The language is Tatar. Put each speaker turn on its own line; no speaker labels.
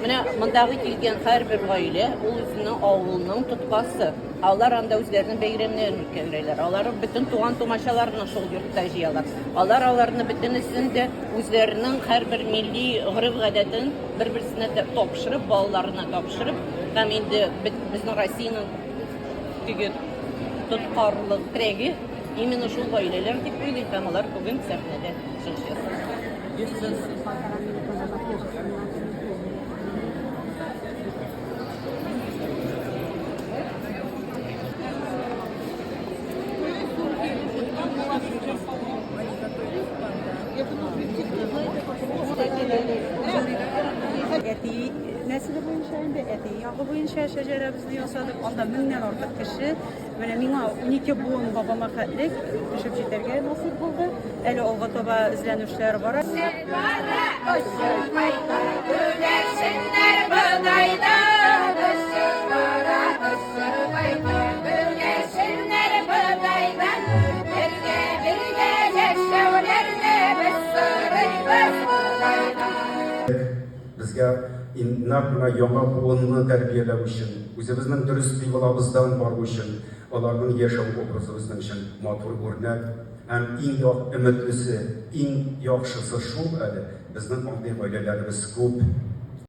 Менә мондагы килгән һәрбер гаилә ул үзенең авылының тоткасы. Алар анда үзләренең бәйрәмнәрен үткәрәләр. Алар бөтен туган-тумачаларны шул йортта җыялар. Алар аларны бөтенесен дә үзләренең һәрбер милли гореф-гадәтен бер-берсенә тапшырып, балаларына тапшырып, һәм инде безнең Россиянең теге тоткарлык терәге именно шул гаиләләр дип уйлыйм, һәм алар бүген сәхнәдә чыгыш ясый.
Әти нәселе буенча инде, әти ягы буенча шәҗәрәбезне ясадык. Анда меңнән артык кеше. Менә миңа 12 буын бабама хәтлек төшеп җитәргә насыйп булды. Әле алга таба эзләнүшләр бара.
Күгәрченнәр бодайда, очып бара, очып кайта. Күгәрченнәр бодайдан бергә бергә яшәүләрне без сорыйбыз Ходайдан.
Безгә нәкъ менә яңа буынны тәрбияләү өчен, үзебезнең дөрес кыйблабыздан бару өчен, аларның яшәү образы безнең өчен матур үрнәк. Һәм иң өметлесе, иң яхшысы шул әле, безнең андый гаиләләребез күп.